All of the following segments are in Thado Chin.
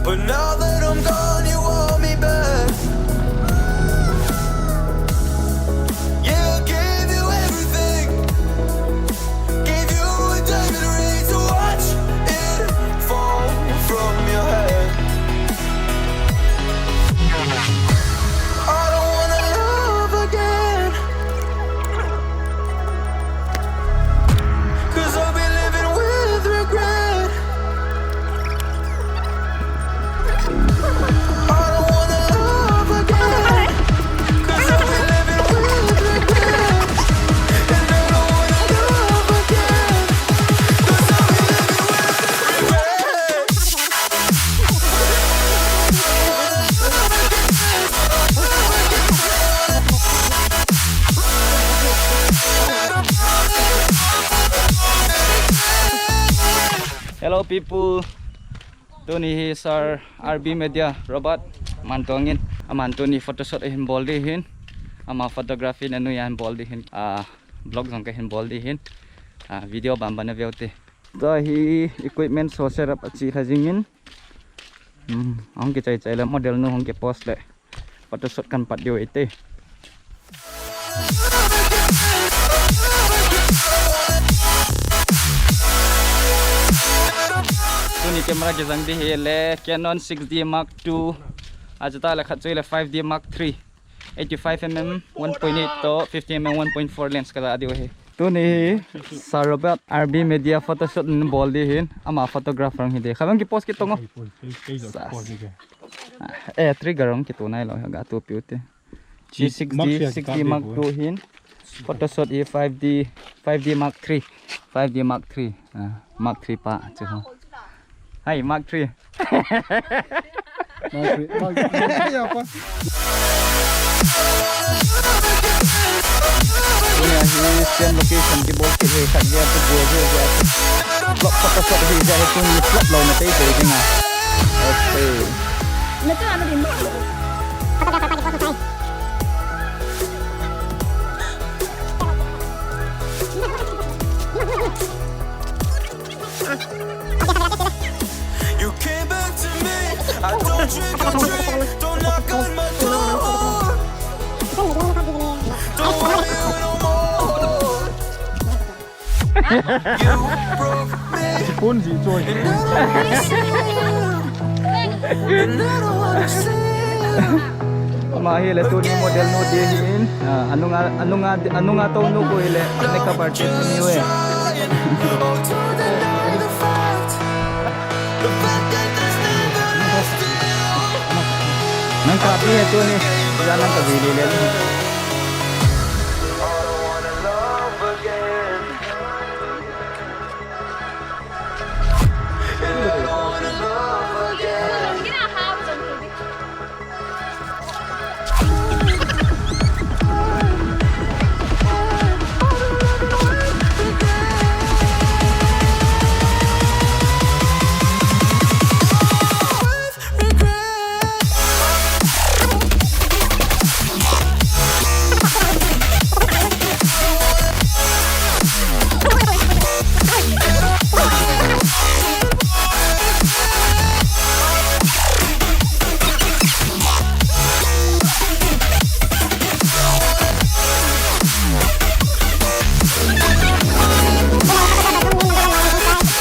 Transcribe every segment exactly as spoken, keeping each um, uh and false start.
But now that I'm gone, you want me back. Yeah, I gave you everything. Gave you a diamond ring to watch it fall from your hand. I don't wanna love again. 'Cause I'll be living with regret. I don't wanna love again. 'Cause I'll be living with regret. And I don't wanna love again. 'Cause I'll be living with regret. Hello people. Tuni hi Sir R B Media Robert Mantong in. Aman tuni photoshoot ahin bol di hin. Ama photography na nuia hin bol di hin. Ah, vlog jong kahin bol di hin. Ah, video ban ban na veu te. Tua hi equipment so setup achi lha jing in. Hmm, ahung kichai chai le model nu hung kipose le. Photoshoot kan pat diu ite. Tuni camera kijang di hi le Canon six D Mark two. Achuti le khat chu le five D Mark three. Eighty-five mm one point eight to fifty mm one point four lens kala diu hi. Tuni hi Sir Robert R B Media photoshoot in bol di hin. Ama photographer hi de. Khabang kipose kit tong o. Kei, kei, kei jong sas. Kipose kit. Eh, trigger hung kito nai lo, ga tu piu te. Hi six D, Mark three six D Mark two hin. Photoshoot hi five D, five D Mark three, five D Mark three, ah, Mark three pa chu ho. Hai, Mark three. Mark three, Mark three. Ya pa. Tuni hi same location kibol kit hi khat dia tu dia dia dia. Flop photoshoot hi dia hi tuni flop lou na tei tei ding a. Okay. You came back to me. I don't trick or treat. Don't knock on my door. Don't want you no more. You broke me. Spoon ji choi. And I don't wanna see you. And I don't wanna see you. Ama hi le tuni model nu di hin. Ah, anunga, anunga, anunga to nu ko hi le makeup artist ni we. Nang ka pi he tuni, ja nang ka bi le le.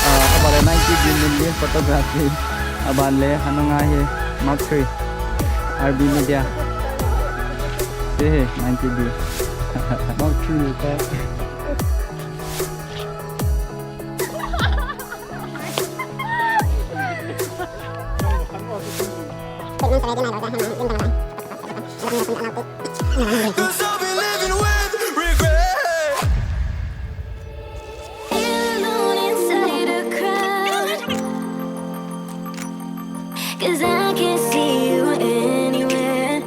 Ah, abale ninety din din photography. Aban le hanunga hi Mark three. R B Media. Te hi ninety din. Mark three ni ta. Cause I'll be living with regret. Alone inside a crowd. 'Cause I can't see you anywhere.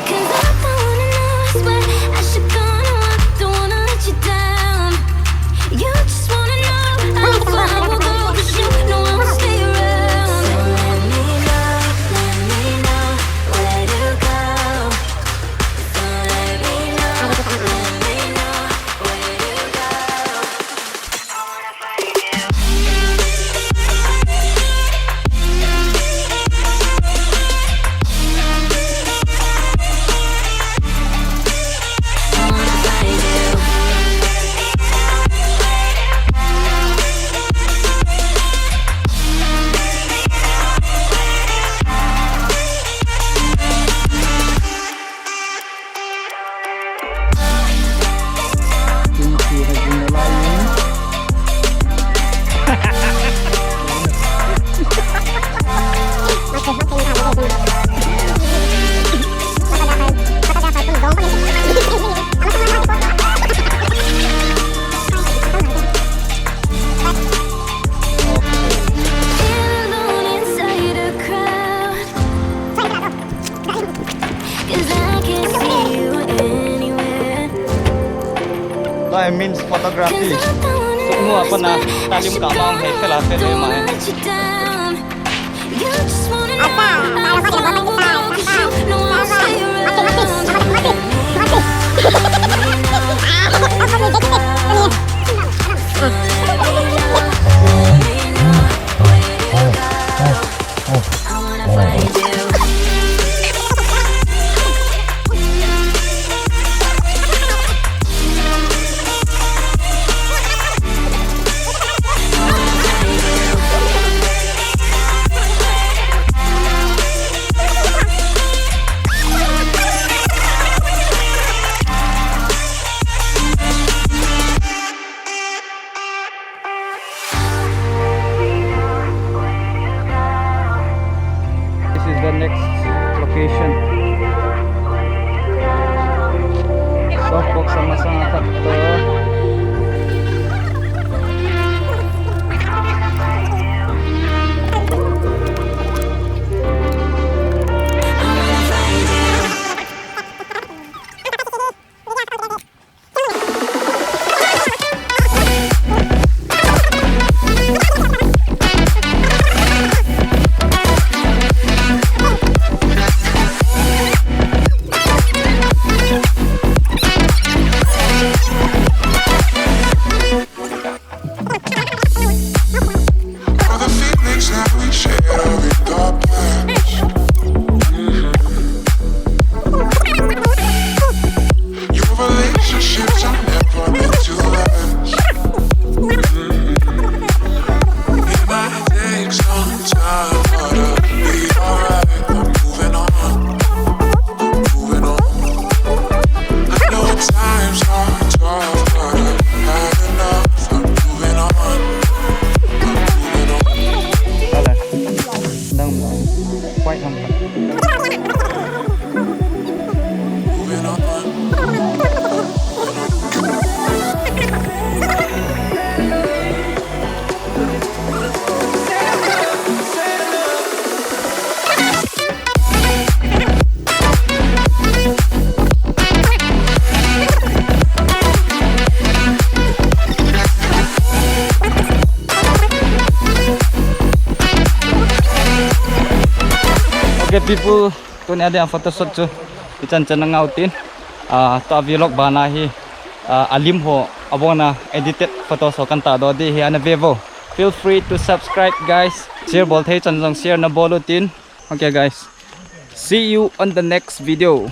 'Cause I don't wanna know, I swear I should go, no, I don't wanna let you down. You just wanna know how far we'll go, 'cause you know I won't stay around. So let me know. Lai means photography. Suknu apa na talim ka mang he, fela fela ma he. This is the next location. Softbox sama-sama tak to. For the feelings that we share are in the past. Your relationships are never meant to last. It might take some time, but I'll be alright. I'm moving on. I'm moving on. I know times are tough, but I've had enough. I'm moving on. I'm moving on. Dang mo. Quite humble. Moving on. Okay, people, tuni a dia photo shoot chu ichan chan a ngau tin. Ah, tua vlog bana hi, ah, alim ho abona edited photo shoot kan tahdoh ding ahi, ana ve vo. Feel free to subscribe, guys. Share bol thei chan jong share na bol utin. Okay, guys. See you on the next video.